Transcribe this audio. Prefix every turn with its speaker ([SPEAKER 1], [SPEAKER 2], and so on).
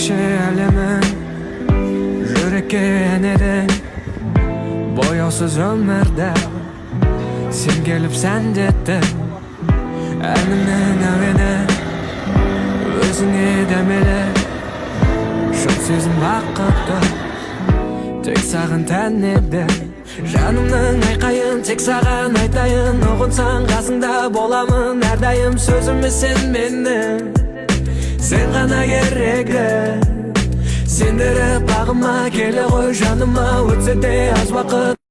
[SPEAKER 1] Ерекше әлемің, жүрекке енедің. Бояусыз өмірді сен келіп сәндеттің. Әнімнің әуені өзіңе дәмелі. Шын сезім бақытты тек саған тән еді. Жанымның айқайын тек саған айтайын. Ұғынсаң, қасыңда боламын әрдайым. Сөзіме сен менің, сен ғана керегі. Сендіріп бағыма, келе ғой жаныма. Өтсе де аз уақыт.